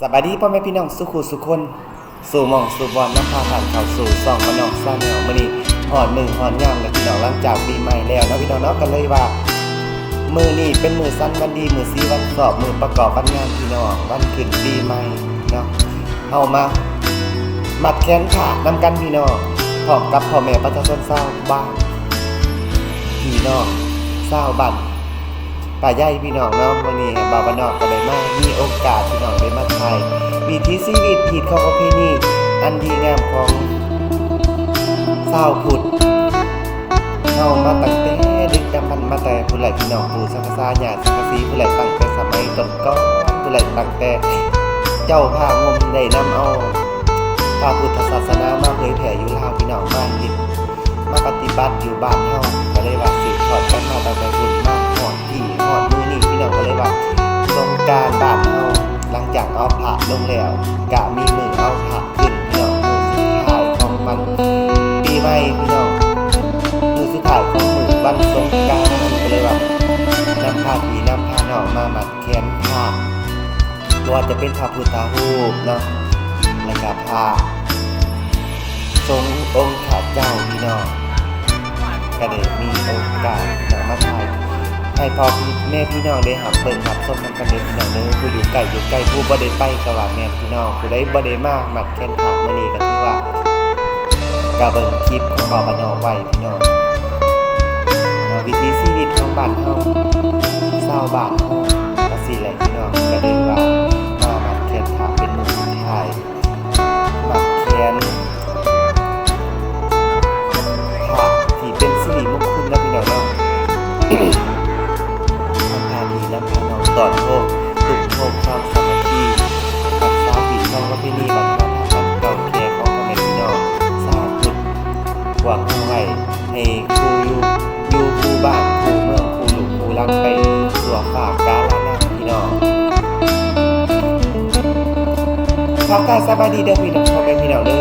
ສະບາຍດີພໍ່ແມ່ພີ່ນ້ອງສູ່ຄູ່ສູ່ຄົນ ສູ່ໝ່ອງສູ່ບ່ອນ ນຳພາທ່ານເຂົ້າສູ່ຊ່ອງບ້ານນອກ Channel ມື້ນີ້ຮອດມື້ຮອດຍາມແລ້ວພີ່ນ້ອງ ຫຼັງຈາກປີໃໝ່ແລ້ວເນາະພີ່ນ້ອງເນາະ ກໍເລີຍວ່າມື້ນີ້ເປັນມື້ສັນວັນດີ ມື້ສີວັນຊອບ ມື້ປະກອບວັນງາມພີ່ນ້ອງ ວັນຂຶ້ນປີໃໝ່ເນາະ ເຮົາມາມັດແຂນພະນຳກັນພີ່ນ້ອງ ພ້ອມກັບພໍ່ແມ່ປະຊາຊົນຊາວບ້ານ ພີ່ນ້ອງຊາວບ້ານ ປາໃຫຍ່ພີ່ນ້ອງເນາະ ມື້ນີ້ບ່າວບ້ານນອກກໍໄດ້ມາ ມີໂອກາດພີ່ນ້ອງໄດ້ມາຖ່າຍວິຖີຊີວິດ ຮີດຄອງປະເພນີອັນດີງາມຂອງຊາວພຸດເຮົາ ມາຕັ້ງແຕ່ດຶກດຳບັນ ມາແຕ່ພຸ້ນແຫຼະພີ່ນ້ອງ ປູ່ສັງກະສາ ຍ່າສັງກະສີ ພຸ້ນແຫຼະ ຕັ້ງແຕ່ສະໄໝຕົ້ນກ່ອນ ພຸ້ນແຫຼະ ຕັ້ງແຕ່ເຈົ້າພາງົມໄດ້ນຳເອົາພະພຸດທະສາສະໜາມາເຜີຍແຜ່ຢູ່ລາວພີ່ນ້ອງ ມາເຮັດ ມາປະຕິບັດຢູ່ບ້ານເຮົາ ກໍເລີຍວ່າສືບທອດກັນມາຕັ້ງແຕ່ພຸ້ນມາຮອດພີ້ຮອດມື້ນີ້ ພີ່ນ້ອງ ກໍເລີຍວ່າສົງການບ້ານເຮົາ ຫຼັງຈາກເອົາພະລົງແລ້ວ ກະມີມື້ເອົາພະຂຶ້ນ ພີ່ນ້ອງ ມື້ສຸດທ້າຍຂອງມັນ ປີໃໝ່ພີ່ນ້ອງ ມື້ສຸດທ້າຍຂອງມື້ວັນສົງການ ກໍເລີຍວ່ານຳພາພີ່ນຳພານ້ອງມາມັດແຂນພະ ບໍ່ວ່າຈະເປັນພະພຸດທະຮູບເນາະ ແລ້ວກະພະ ສົງອົງຂະເຈົ້າພີ່ນ້ອງ ກະໄດ້ມີໂອກາດເນາະ ມາຖ່າຍໃຫ້ພໍ່ແມ່ພີ່ນ້ອງໄດ້ຮັບເບິ່ງຮັບຊົມນຳກັນເດີພີ່ນ້ອງເດີ ຜູ້ຢູ່ໃກ້ຢູ່ໄກ ຜູ້ບໍ່ໄດ້ໄປກໍວ່າແມ່ນພີ່ນ້ອງ ຜູ້ໃດບໍ່ໄດ້ມາມັດແຂນພະມື້ນີ້ ກໍຖືວ່າກະເບິ່ງຄລິບຂອງບ່າວບ້ານນອກໄວ້ພີ່ນ້ອງເນາະ ວິຖີຊີວິດຂອງບ້ານເຮົາ ຊາວບ້ານເຮົາ ກະຊີ້ແຫຼະພີ່ນ້ອງ ກະເລີຍວ່າມາມັດແຂນພະເປັນມື້ສຸດທ້າຍ ມັດແຂນພະທີ່ເປັນສິລິມຸງຄຸນເນາະພີ່ນ້ອງເນາະ ນຳພາພີ່ນຳພານ້ອງຕ້ອນໂຮມ ຕຸ້ມໂຮມຄວາມສາມັກຄີ ຮັກສາຮີດຄອງປະເພນີວັດທະນະທຳອັນເກົ່າແກ່ຂອງພໍ່ແມ່ພີ່ນ້ອງຊາວພຸດ ພວກເຮົາໄວ້ ໃຫ້ຄູ່ຢູ່ ຢູ່ຄູ່ບ້ານຄູ່ເມືອງ ຄູ່ລູກຄູ່ຫຼານໄປທົ່ວຟ້າກາລະນານພີ່ນ້ອງ ທັກທາຍສະບາຍດີເດີພີ່ນ້ອງ ພໍ່ແມ່ພີ່ນ້ອງເດີ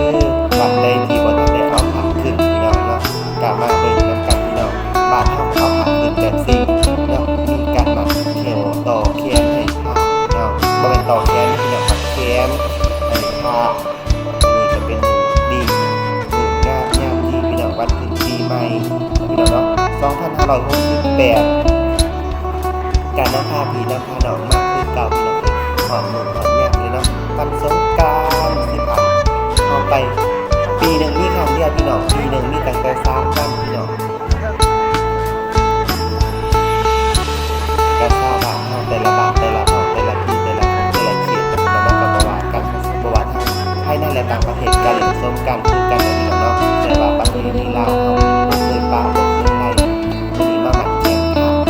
ບ້ານໃດທີ່ບໍ່ທັນໄດ້ເອົາພະຂຶ້ນພີ່ນ້ອງເນາະ ກະມາເບິ່ງນຳກັນພີ່ນ້ອງ ບ້ານເຮົາເອົາພະຂຶ້ນແບບຊີ້ເນາະ ມີການມັດແຂ້ວຕໍ່ແຂນໃຫ້ພະເນາະ ບໍ່ແມ່ນຕໍ່ແຂນພີ່ນ້ອງ ມັດແຂນໃຫ້ພະ ມື້ນີ້ກໍເປັນມື້ດີ ມື້ງາມຍາມດີພີ່ນ້ອງ ວັນຂຶ້ນປີໃໝ່ພີ່ນ້ອງເນາະ ສອງພັນຫ້າຮ້ອຍຫົກສິບແປດ ກະນຳພາພີ່ນຳພານ້ອງມາຄືເກົ່າພີ່ນ້ອງເອີຍ ຮອດມື້ຮອດຍາມເລີຍເນາະ ວັນສົງການຊິຜ່ານເຮົາໄປ ປີໜຶ່ງມີຄັ້ງດຽວພີ່ນ້ອງ ປີໜຶ່ງມີຕັ້ງແຕ່ສາມວັນພີ່ນ້ອງ ກະຊາວບ້ານເຮົາແຕ່ລະບ້ານແຕ່ລະເຜົ່າແຕ່ລະທີ່ແຕ່ລະຄົນແຕ່ລະເຂດ ແລ້ວມັນກໍບໍ່ວ່າກັນ ບໍ່ວ່າທັງພາຍໃນ ແລະ ຕ່າງປະເທດ ກະຫຼິ້ນສົງການຄືກັນແຫຼະພີ່ນ້ອງເນາະ ແຕ່ວ່າປະເພນີລາວເຮົາບໍ່ເຄີຍປະ ບໍ່ເຄີຍໄລ່ ມື້ນີ້ມາມັດແຂນພະ ເ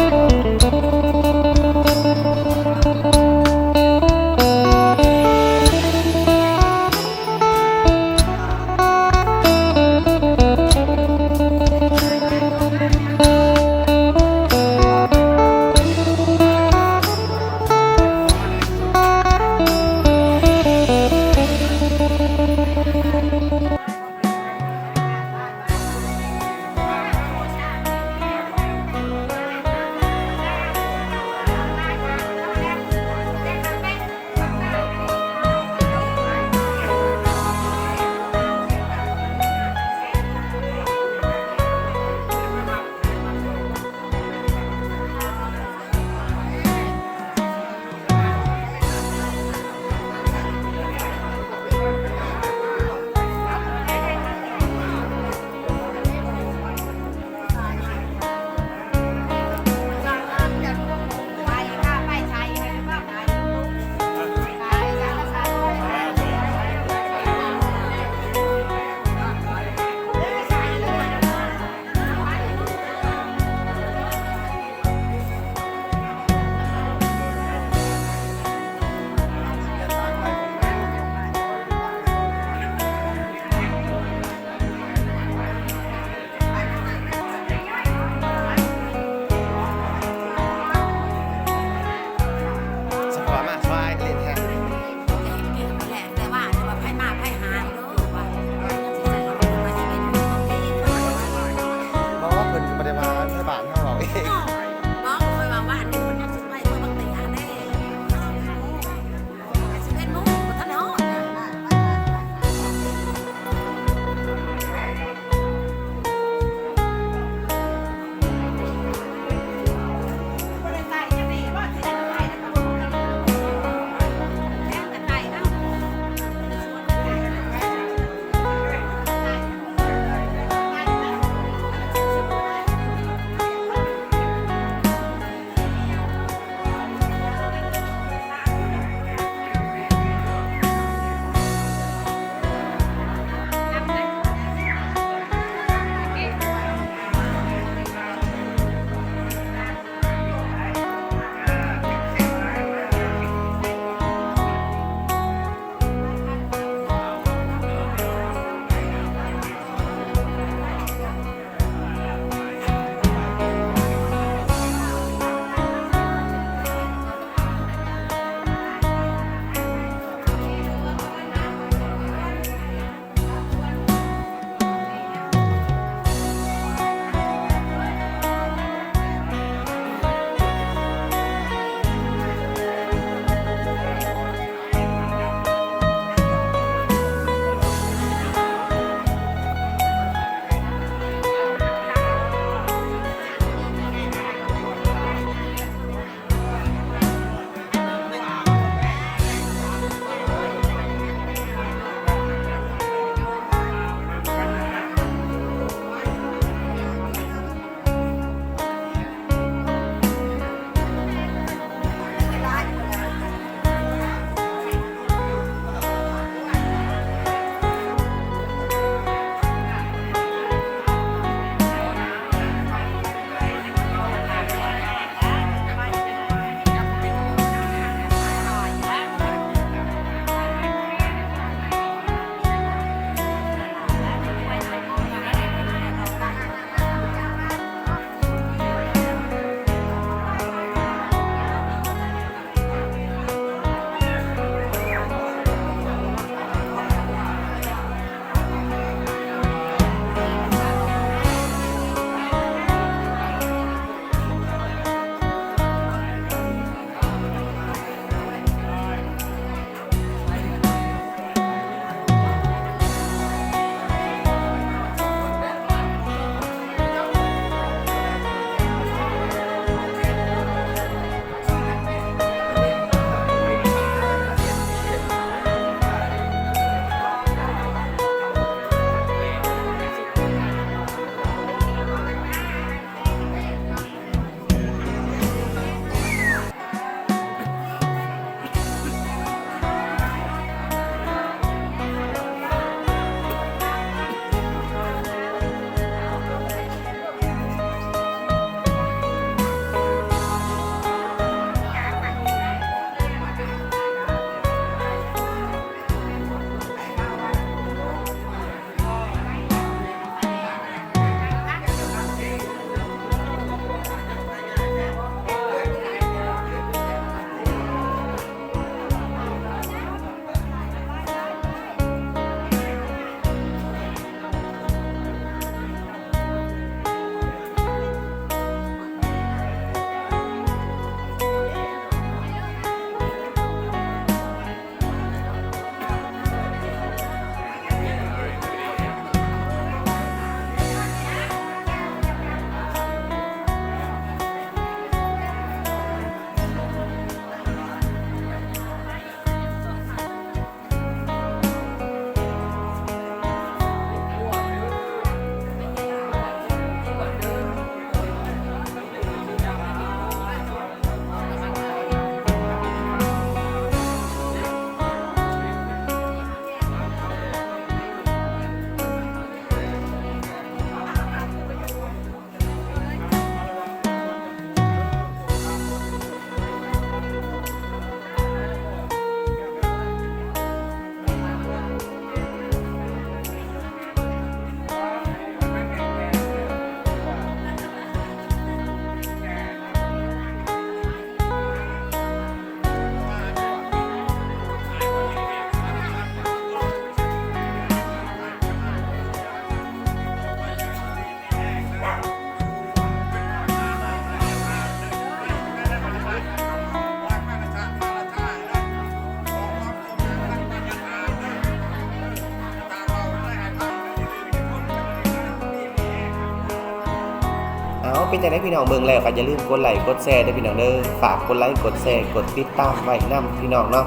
ເປັນຈັ່ງໃດພີ່ນ້ອງ ເບິ່ງແລ້ວກໍຢ່າລືມກົດໄລ້ກົດແຊເດີພີ່ນ້ອງເດີ. ຝາກກົດໄລ້ກົດແຊ ກົດຕິດຕາມໄວ້ນຳພີ່ນ້ອງເນາະ.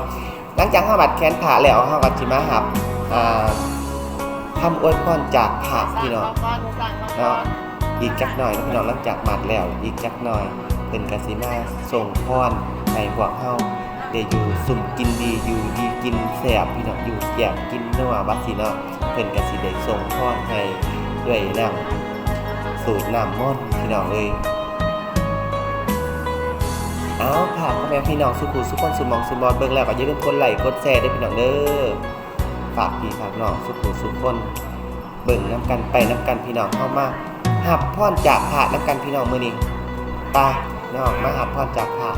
ຫຼັງຈາກເຮົາບັດແຂນພະແລ້ວ ເຮົາກໍຊິມາຮັບ ອ່າ ຄຳອວຍພອນຈາກພະພີ່ນ້ອງເນາະ. ອີກຈັກໜ່ອຍເນາະພີ່ນ້ອງ ຫຼັງຈາກໝັດແລ້ວ ອີກຈັກໜ່ອຍ ເພິ່ນກໍຊິມາສົ່ງພອນໃຫ້ພວກເຮົາໄດ້ຢູ່ສຸ່ມກິນດີ ຢູ່ດີກິນແຊບພີ່ນ້ອງ ຢູ່ແຊບກິນນົວວ່າຊີ້ເນາະ. ເພິ່ນກໍຊິໄດ້ສົ່ງພອນໃຫ້ດ້ວຍນ້ຳ ສູດນ້ຳມົນພີ່ນ້ອງເອີຍ. ເອົາ ຝາກພໍ່ແມ່ພີ່ນ້ອງສູ່ຜູ້ສູ່ຄົນ ສູ່ໝ່ອງສູ່ບ່ອນ ເບິ່ງແລ້ວກໍຢ່າລືມກົດໄລ້ກົດແຊເດີພີ່ນ້ອງເດີ. ຝາກພີ່ຝາກນ້ອງສູ່ຜູ້ສູ່ຄົນ ເບິ່ງນຳກັນ ໄປນຳກັນພີ່ນ້ອງ. ເຮົາມາຮັບພອນຈາກພະນຳກັນພີ່ນ້ອງມື້ນີ້. ໄປເນາະ ມາຮັບພອນຈາກພະ.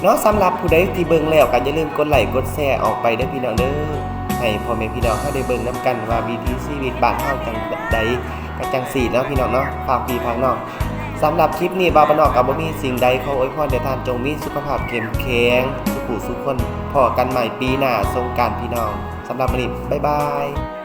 ເນາະ ສຳລັບຜູ້ໃດທີ່ເບິ່ງແລ້ວກໍຢ່າລືມກົດໄລ້ກົດແຊອອກໄປເດີພີ່ນ້ອງເດີ ໃຫ້ພໍ່ແມ່ພີ່ນ້ອງເຮົາໄດ້ເບິ່ງນຳກັນວ່າວິຖີຊີວິດບ້ານເຮົາຈັ່ງໃດກໍຈັ່ງຊີ້ເນາະພີ່ນ້ອງເນາະ. ຝາກພີ່ຝາກນ້ອງ ສຳລັບຄລິບນີ້ ບ່າວບ້ານນອກກໍບໍ່ມີສິ່ງໃດ ຂໍອວຍພອນໃຫ້ທ່ານຈົ່ງມີສຸຂະພາບເຂັ້ມແຂງສູ່ຜູ້ສູ່ຄົນ. ພໍ້ກັນໃໝ່ປີໜ້າສົງການພີ່ນ້ອງ. ສຳລັບມື້ນີ້ ບາຍບາຍ.